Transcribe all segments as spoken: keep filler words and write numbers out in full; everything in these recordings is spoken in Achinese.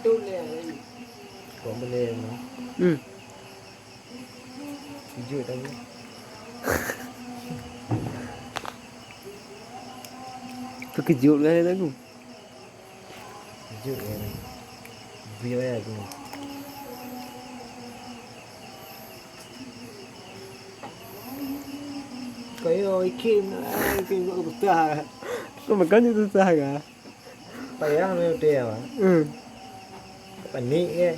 Kok boleh, no? Hmm. Kejut aku. Terkejut kan aku? Kejut kan? Bui wayah aku. Kaya ikim, ah, ikim kok susah. Kok makan je susah kah? Payah ni udeh apa? Hmm. Panik ke?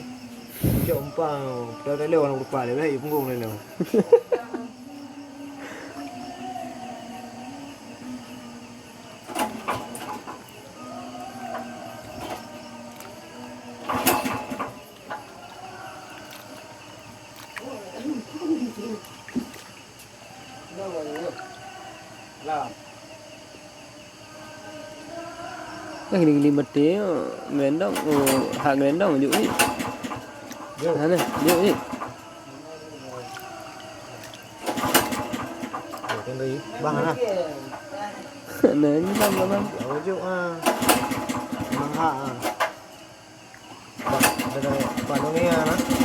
Cok umpang, dah, dah lewat orang lupa dia, dah, punggung dia lewat. Lah. Nah, gili-gili maté, ngelendong, oh, hak ngelendong juk ni. Yo. Nah, nah, juk ni. Yo, kan tadi. Bah, nah. Nah, ni lah, Bang. Juk, ah. Memang hak, ah. Ba-, ba-, ba-, ba-,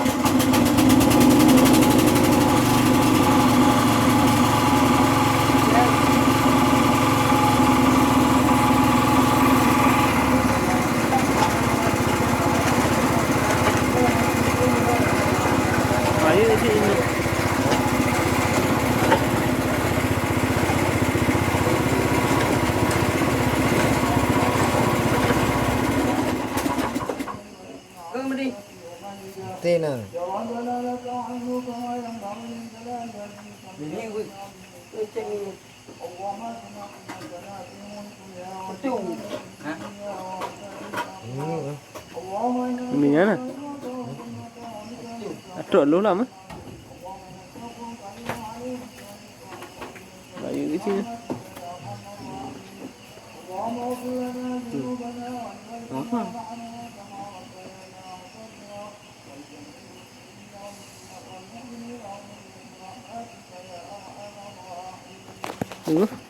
Tena. Ini, eh. Ini mana? Atok dulu lah, mah. Bayu ke sini. Hmm. Apa? Uh.